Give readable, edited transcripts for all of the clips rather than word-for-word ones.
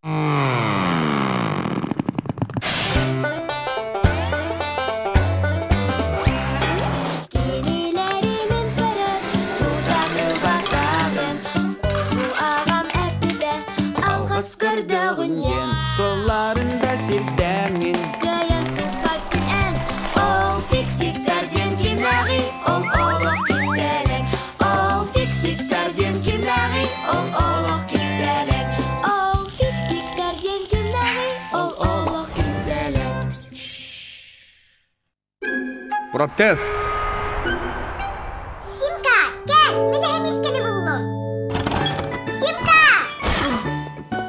Кинилэри мин көрөн тута ылбатаҕым, ону аҕам эппитэ алҕас көрдөҕүн диэн. Суолларын да сирдээҥҥин Кыайан туппаккын эн, ол фиксиктэр диэн кимнээҕий, ол олох кистэлэҥ. Ол фиксиктэр диэн кимнээҕий, ол олох кистэлэҥ. Ол фиксиктэр диэн кимнээҕий, ол олох кистэлэҥ. Протез. Симка, кэл, мин эһэмискэни буллум. Симка!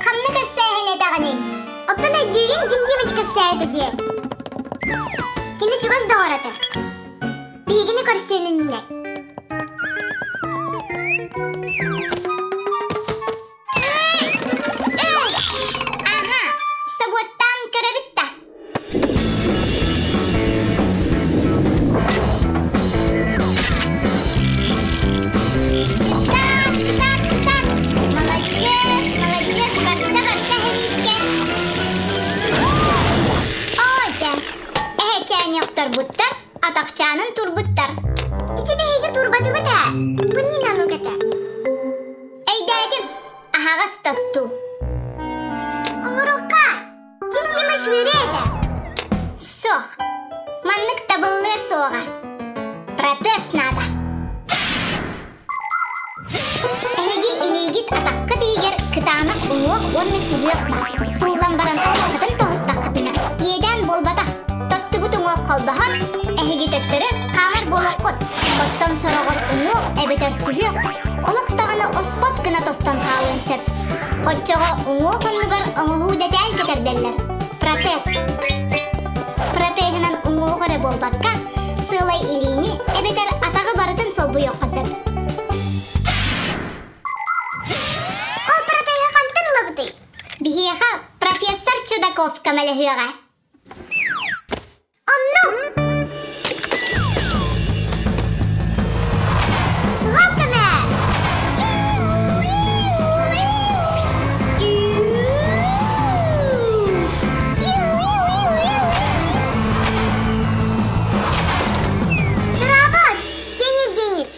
Ханна кэпсээһин этэҕиний? Оттон өйдүүгүн Дим Димыч кэпсээбитэ диэн. Кини чугас доҕор этэ. Биһигини көрсүөн иннинэ. Аха, собуоттаан көрөбүт да. Так, так, так. Молодец, молодец, барда, барда, эмискэ. Оо, дьэ, эһэчээни охторбуттар, атахчаанын турбуттар. Ити биһиги турбатыбыт ээ. Бу Нинанук этэ. Өйдөөтүм, аһаҕас тостуу. Оҥоруохха, Тим Тимыч үөрүө этэ. Суох, маннык табыллыа суоҕа. Протез наада. Эһиги илиигит атаххыт иһигэр кытаанах уҥуох уонна сүһүөх баар. Сууллан баран атаххытын тоһуттаххытына, иэдээн буолбатах. Тостубут уҥуох холбоһон, эһиги төттөрү хаамар буолуоххут. Оттон сороҕор уҥуох эбэтэр сүһүөх олох даҕаны оспот гына тостон хаалыан сөп. Оччоҕо уҥуох оннугар оҥоһуу дэтээл кэтэрдэллэр. Протез. Протеһынан уҥуох эрэ буолбакка, сыалай илиини эбэтэр атаҕы барытын солбуйуохха сөп. Ол протеһы хантан ылабытый? Биһиэхэ профессор Чудаков көмөлөһүөҕэ. Оннук! Суһал көмө! Браво, Гений Евгеньевич!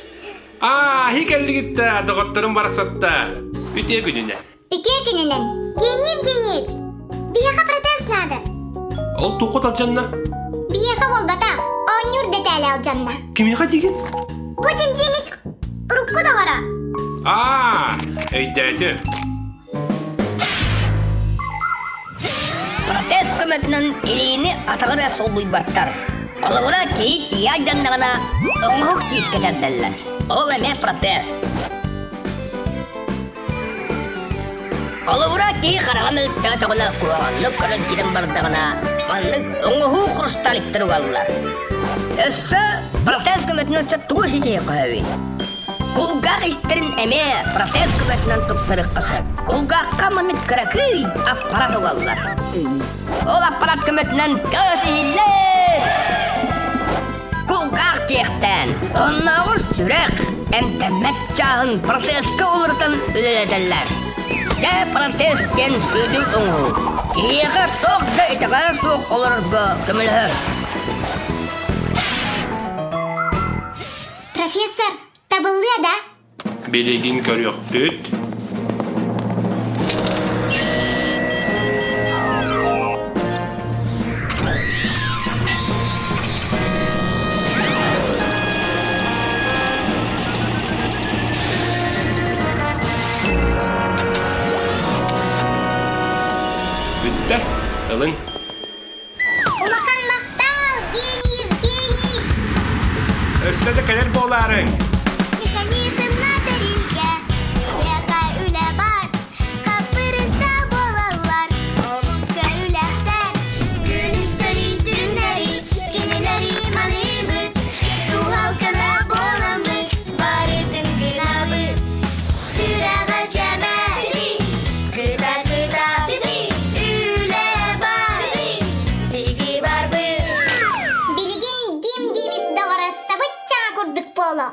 Ааһы кэллигит да, доҕотторум барахсатта. Үтүө күнүнэн. Үтүө күнүнэн, Гений Евгеньевич! Биһиэхэ протез надо. Ол туохха алдьанна? Биһиэхэ буолбатах, оонньуур дэтээлэ алдьанна. Кимиэхэ диигин? Бу Тимтимис урукку доҕоро. Аа, өйдөөтүм. Протез көмөтүнэн илиини атаҕы да солбуйбаттар. Холобура, киһи тиийэ алдьаннаҕына, оҥоһук тиис кэтэрдэллэр. Ол эмиэ протез. Холобура, киһи хараҕа мөлтөөтөҕүнэ, куһаҕаннык көрөн киирэн бардаҕына, маннык оҥоһуу хрусталиктар угаллар. Өссө протез көмөтүнэн тугу ситиһиэххэ сөбүй? Кулгаах истэрин эмиэ протез көмөтүнэн тупсарыахха сөп. Кулгаахха маннык кыракый аппарат угаллар. Ол аппарат көмөтүнэн тыас иһиллэр. Кулгаах диэхтээн, оннооҕор сүрэх эмтэммэт чааһын протезка уларытан үлэлэтэллэр. Дьэ, протез диэн сүдү оҥоһуу. Киһиэхэ туох да итэҕэһэ суох олорорго көмөлөһөр. Профессор, табыллыа да? Билигин көрүөхпүт. Бүттэ, ылыҥ. Улахан махтал, Гений Евгеньевич! Өссө да кэлэр буолаарыҥ. Механизмна тэрилгэ миэхэ үлэ бар, хаппырыста буолаллар, олус көрүлэхтэр. Күнүстэри, түүннэри кинилэри маныыбыт, суһал көмө буоламмыт, барытын гынабыт. Сүрэҕэ дьэмэ, кыта-кыта, үлэ бар, биһиги барбыт. Билигин Дим Димис доҕоро сабыччаҥа курдук буолуо.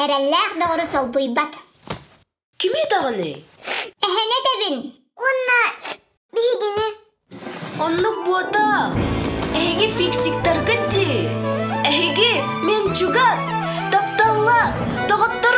Эрэллээх доҕору солбуйбат. Кими даҕаны? Эһэни этэбин. Уонна биһигини. Оннук буотах. Эһиги фиксиктаргыт дии. Эһиги мин чугас, тапталлаах доҕотторум.